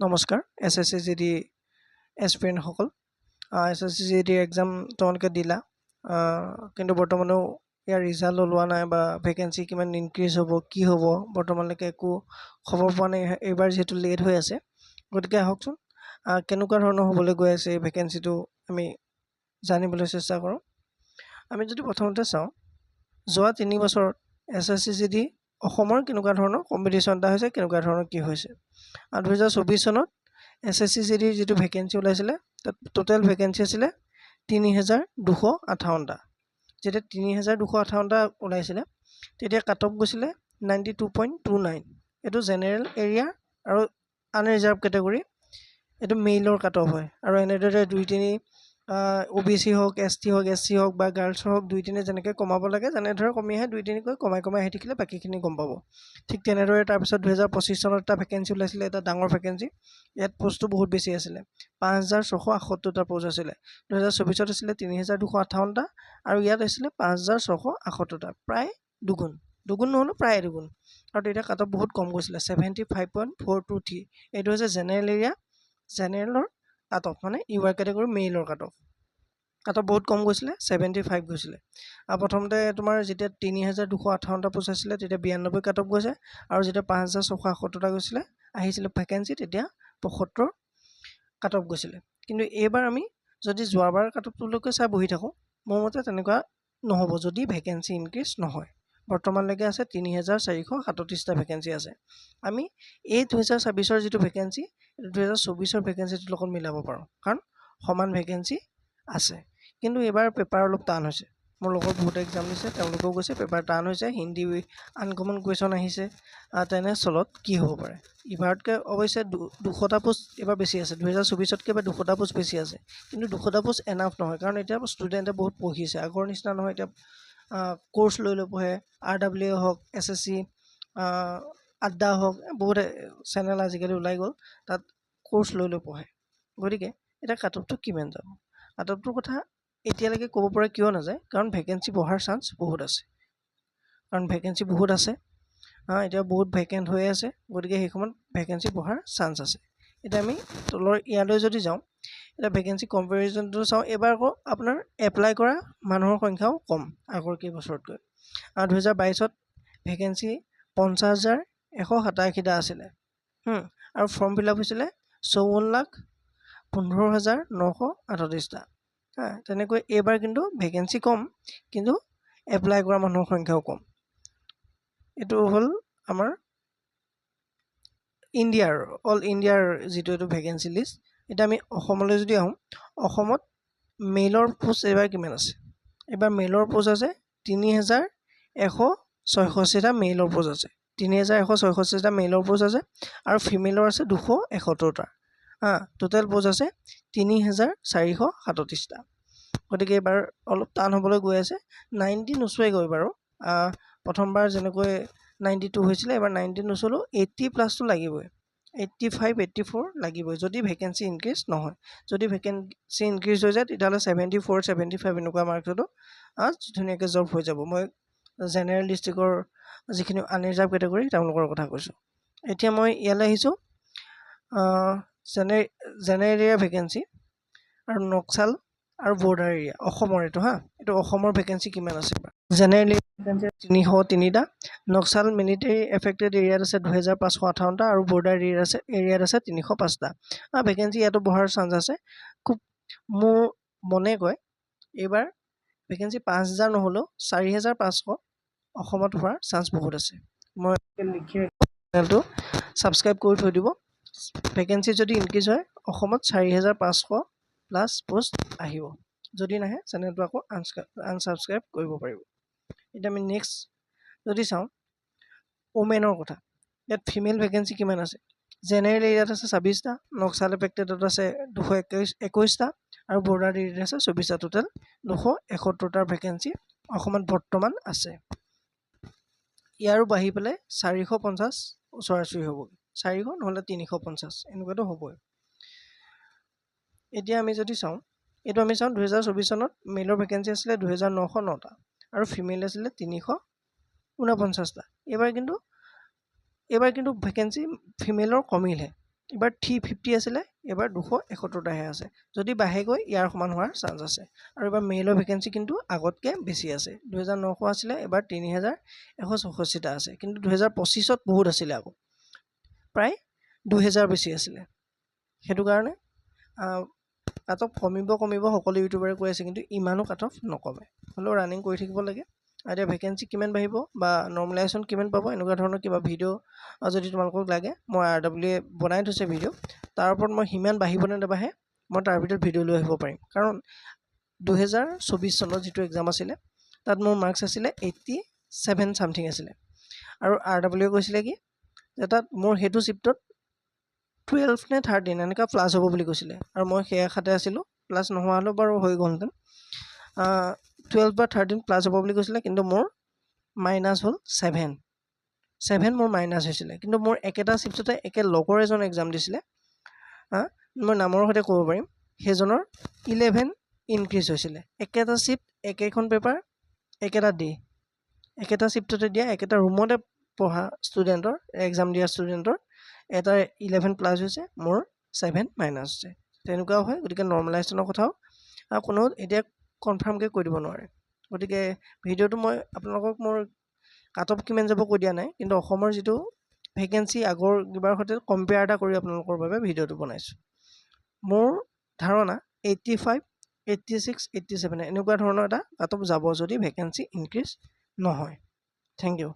নমস্কাৰ SSC GD এছপিৰেণ্টসকল। SSC GD exam তোমালোকে দিলা, কিন্তু বৰ্তমানেও ইয়াৰ ৰিজাল্ট ওলোৱা নাই বা ভেকেঞ্চি কিমান ইনক্ৰিজ হ'ব, কি হ'ব, বৰ্তমানলৈকে একো খবৰ পোৱা নাই। এইবাৰ যিহেতু লেট হৈ আছে, গতিকে আহকচোন কেনেকুৱা ধৰণৰ হ'বলৈ গৈ আছে এই ভেকেঞ্চিটো আমি জানিবলৈ চেষ্টা কৰোঁ। আমি যদি প্ৰথমতে চাওঁ, যোৱা 3 বছৰত এছএছচি জিডি অসমৰ কেনেকুৱা ধৰণৰ কম্পিটিশ্যন এটা হৈছে, কেনেকুৱা ধৰণৰ কি হৈছে। আৰু 2024 চনত এছএছচি জিডিৰ যিটো ভেকেঞ্চি ওলাইছিলে, তাত টোটেল ভেকেঞ্চি আছিলে 3258টা। যেতিয়া 3258টা ওলাইছিলে, তেতিয়া কাট অফ গৈছিলে 92.29। এইটো জেনেৰেল এৰিয়া আৰু আনৰিজাৰ্ভ কেটেগৰী, এইটো মেইলৰ কাট অফ হয়। আৰু এনেদৰে দুই তিনি অ' বি চি হওক, এছ টি হওক, এছ চি হওক বা গাৰ্লছৰ হওক, দুই তিনি যেনেকৈ কমাব লাগে, যেনেদৰে কমি আহে, দুই তিনিকৈ কমাই কমাই আহি থাকিলে বাকীখিনি গম পাব। ঠিক তেনেদৰে তাৰপিছত 2025 চনত এটা ভেকেঞ্চি ওলাইছিলে, এটা ডাঙৰ ভেকেঞ্চি। ইয়াত পষ্টটো বহুত বেছি আছিলে, 5678টা পষ্ট আছিলে। 2024ত আছিলে 3258টা আৰু ইয়াত আছিলে 5678টা, প্ৰায় দুগুণ, দুগুণ নহ'লেও প্ৰায় দুগুণ। আৰু তেতিয়া কাট অফ বহুত কম গৈছিলে, 75.423। এইটো হৈছে জেনেৰেল এৰিয়া, জেনেৰেলৰ কাট অফ, মানে ইউ আৰ কেটেগৰী মেইলৰ কাট অফ বহুত কম গৈছিলে, 75 গৈছিলে। আৰু প্ৰথমতে তোমাৰ যেতিয়া 3258টা পোষ্ট আছিলে, তেতিয়া 92 কাট অফ গৈছে আৰু যেতিয়া 5678টা গৈছিলে, আহিছিলে ভেকেঞ্চি, তেতিয়া 75 কাট অফ গৈছিলে। কিন্তু এইবাৰ আমি যদি যোৱাবাৰ কাট অফটোলৈকে চাই বহি থাকোঁ, মোৰ মতে তেনেকুৱা নহ'ব, যদি ভেকেঞ্চি ইনক্ৰিজ নহয়। বৰ্তমানলৈকে আছে 3437টা ভেকেঞ্চি আছে। আমি এই 2026ৰ যিটো ভেকেঞ্চি, এইটো 2024ৰ ভেকেঞ্চিটোৰ লগত মিলাব পাৰোঁ, কাৰণ সমান ভেকেঞ্চি আছে। কিন্তু এইবাৰ পেপাৰ অলপ টান হৈছে। মোৰ লগৰ বহুতে এক্সাম দিছে, তেওঁলোকেও কৈছে পেপাৰ টান হৈছে, হিন্দী আনকমন কুৱেশ্যন আহিছে। তেনেস্থলত কি হ'ব পাৰে? ইবাৰতকৈ অৱশ্যে 200টা পোষ্ট এইবাৰ বেছি আছে। 2024তকৈ এইবাৰ 200টা পোষ্ট বেছি আছে, কিন্তু 200টা পোষ্ট এনাফ নহয়, কাৰণ এতিয়া ষ্টুডেণ্টে বহুত পঢ়িছে, আগৰ নিচিনা নহয়। এতিয়া ক'ৰ্চ লৈ লৈ পঢ়ে, আৰ ডাব্লিউ হওক, এছএছচি আড্ডা হওক, বহুত চেনেল আজিকালি ওলাই গ'ল, তাত ক'ৰ্চ লৈ লৈ পঢ়ে। গতিকে এতিয়া কাট অফটো কিমান যাব, কাট অফটোৰ কথা এতিয়ালৈকে ক'ব পৰা কিয় নাযায়? কাৰণ ভেকেঞ্চি বঢ়াৰ চান্স বহুত আছে, কাৰণ ভেকেঞ্চি বহুত আছে। এতিয়া বহুত ভেকেণ্ট হৈ আছে, গতিকে সেই সময়ত ভেকেঞ্চি বঢ়াৰ চান্স আছে। এতিয়া আমি তলৰ ইয়ালৈ যদি যাওঁ, এতিয়া ভেকেঞ্চি কম্পেৰিজনটো চাওঁ, এইবাৰ আকৌ আপোনাৰ এপ্লাই কৰা মানুহৰ সংখ্যাও কম আগৰ কেইবছৰতকৈ। 2022ত ভেকেঞ্চি 50,187টা আছিলে আৰু ফৰ্ম ফিল আপ হৈছিলে 54,15,938টা। হা, তেনেকৈ এইবাৰ কিন্তু ভেকেঞ্চি কম, কিন্তু এপ্লাই কৰা মানুহৰ সংখ্যাও কম। এইটো হ'ল আমাৰ ইণ্ডিয়াৰ, অল ইণ্ডিয়াৰ যিটো এইটো ভেকেঞ্চি লিষ্ট। এতিয়া আমি অসমলৈ যদি আহোঁ, অসমত মেইলৰ পোষ্ট এইবাৰ কিমান আছে? এইবাৰ মেইলৰ পোষ্ট আছে 3166টা। মেইলৰ পোষ্ট আছে 3166টা, মেইলৰ পোষ্ট আছে আৰু ফিমেলৰ আছে 271টা। হা, টোটেল পোষ্ট আছে 3437টা। গতিকে এইবাৰ অলপ টান হ'বলৈ গৈ আছে। 90 নোচোৱেগৈ বাৰু। প্ৰথমবাৰ যেনেকৈ 92 হৈছিলে, এইবাৰ 90 নোচোলেও 80 প্লাছটো লাগিবই, 85, 84 লাগিবই, যদি ভেকেঞ্চি ইনক্ৰিজ নহয়। যদি ভেকেঞ্চি ইনক্ৰিজ হৈ যায়, তেতিয়াহ'লে 74, 75 এনেকুৱা মাৰ্কছতো ধুনীয়াকৈ জব হৈ যাব। মই জেনেৰেল ডিষ্ট্ৰিক্টৰ যিখিনি আনৰিজাৰ্ভ কেটেগৰী, তেওঁলোকৰ কথা কৈছোঁ। এতিয়া মই ইয়ালৈ আহিছোঁ, জেনেৰেল এৰিয়া ভেকেঞ্চি আৰু নক্সাল আৰু বৰ্ডাৰ এৰিয়া অসমৰ এইটো। হা, এইটো অসমৰ ভেকেঞ্চি কিমান আছে? জেনেৰেল ভেকেঞ্চি 303টা, নক্সাল মিলিটেৰী এফেক্টেড এৰিয়াত আছে 2558টা আৰু বৰ্ডাৰ এৰিয়াত আছে 305টা। ভেকেঞ্চি ইয়াতো বঢ়াৰ চান্স আছে খুব। মোৰ মনে কয় এইবাৰ ভেকেঞ্চি 5000 নহ'লেও 4500 অসমত হোৱাৰ চান্স বহুত আছে। মই লিখি চেনেলটো ছাবস্ক্ৰাইব কৰি থৈ দিব। ভেকেঞ্চি যদি ইনক্ৰিজ হয়, অসমত 4500 প্লাছ পষ্ট আহিব। যদি নাহে, চেনেলটো আকৌ আনছাবস্ক্ৰাইব কৰিব পাৰিব। এতিয়া আমি নেক্সট যদি চাওঁ ওমেনৰ কথা, ইয়াত ফিমেল ভেকেঞ্চি কিমান আছে? জেনেৰেল এৰিয়াত আছে 26টা, নক্সাল এফেক্টেডত আছে 221টা আৰু বৰ্ডাৰ এৰিয়াত আছে 24টা। টোটেল 271টাৰ ভেকেঞ্চি অসমত বৰ্তমান আছে। ইয়াৰো বাঢ়ি পেলাই 450 ওচৰা ওচৰি হ'বগৈ, 400 নহ'লে 350 এনেকুৱাতো হ'বই। এতিয়া আমি যদি চাওঁ, এইটো আমি চাওঁ, 2024 চনত মেলৰ ভেকেঞ্চি আছিলে 2909টা আৰু ফিমেল আছিলে 349টা। এইবাৰ কিন্তু ভেকেঞ্চি ফিমেলৰ কমিলহে। এইবাৰ 350 আছিলে, এইবাৰ 271টাহে আছে। যদি বাঢ়েগৈ, ইয়াৰ সমান হোৱাৰ চান্স আছে। আৰু এইবাৰ মেইলৰ ভেকেঞ্চি কিন্তু আগতকৈ বেছি আছে। 2900 আছিলে, এইবাৰ 3164টা আছে। কিন্তু 2025ত বহুত আছিলে আকৌ, প্ৰায় 2000 বেছি আছিলে। সেইটো কাৰণে কাট অফ কমিব কমিব সকলো ইউটিউবাৰে কৈ আছে, কিন্তু ইমানো কাট অফ নকমে। হ'লেও ৰানিং কৰি থাকিব লাগে। আৰু এতিয়া ভেকেঞ্চি কিমান বাঢ়িব বা নৰ্মেলাইজেশ্যন কিমান পাব, এনেকুৱা ধৰণৰ কিবা ভিডিঅ' যদি তোমালোকক লাগে, মই আৰডাব্লিউ এ বনাই থৈছে ভিডিঅ', তাৰ ওপৰত মই সিমান বাঢ়িব নে নাবাঢ়ে মই তাৰ ভিতৰত ভিডিঅ' লৈ আহিব পাৰিম। কাৰণ 2024 চনত যিটো এক্সাম আছিলে, তাত মোৰ মাৰ্কছ আছিলে 87 ছামথিং আছিলে। আৰু আৰডাব্লিউ এ কৈছিলে কি যে তাত মোৰ সেইটো শ্বিফ্টত 12 নে 13 এনেকুৱা প্লাছ হ'ব বুলি কৈছিলে। আৰু মই সেই আশাতে আছিলোঁ। প্লাছ নোহোৱা হ'লেও বাৰু হৈ গ'লহেঁতেন। 12 বা 13 প্লাছ হ'ব বুলি কৈছিলে, কিন্তু মোৰ মাইনাছ হ'ল 7। 7 মোৰ মাইনাছ হৈছিলে। কিন্তু মোৰ একেটা শ্বিফ্টতে একে লগৰ এজন এক্সাম দিছিলে, মই নামৰ সৈতে ক'ব পাৰিম, সেইজনৰ 11 ইনক্ৰিজ হৈছিলে। একেটা শ্বিফ্ট, একেখন পেপাৰ, একেটা ডে, একেটা শ্বিফ্টতে দিয়া, একেটা ৰুমতে পঢ়া ষ্টুডেণ্টৰ, এক্সাম দিয়া ষ্টুডেণ্টৰ এটা 11 প্লাছ হৈছে, মোৰ 7 মাইনাছ হৈছে। তেনেকুৱাও হয়। গতিকে নৰ্মেলাইজেশ্যনৰ কথাও কোনেও এতিয়া কনফাৰ্মকৈ কৈ দিব নোৱাৰে। গতিকে ভিডিঅ'টো মই আপোনালোকক মোৰ কাট অফ কিমান যাব কৈ দিয়া নাই, কিন্তু অসমৰ যিটো ভেকেঞ্চি আগৰ কিবাৰ সৈতে কম্পেয়াৰ এটা কৰি আপোনালোকৰ বাবে ভিডিঅ'টো বনাইছোঁ। মোৰ ধাৰণা 85, 86, 87 এনেকুৱা ধৰণৰ এটা কাট অফ যাব, যদি ভেকেঞ্চি ইনক্ৰিজ নহয়। Thank U.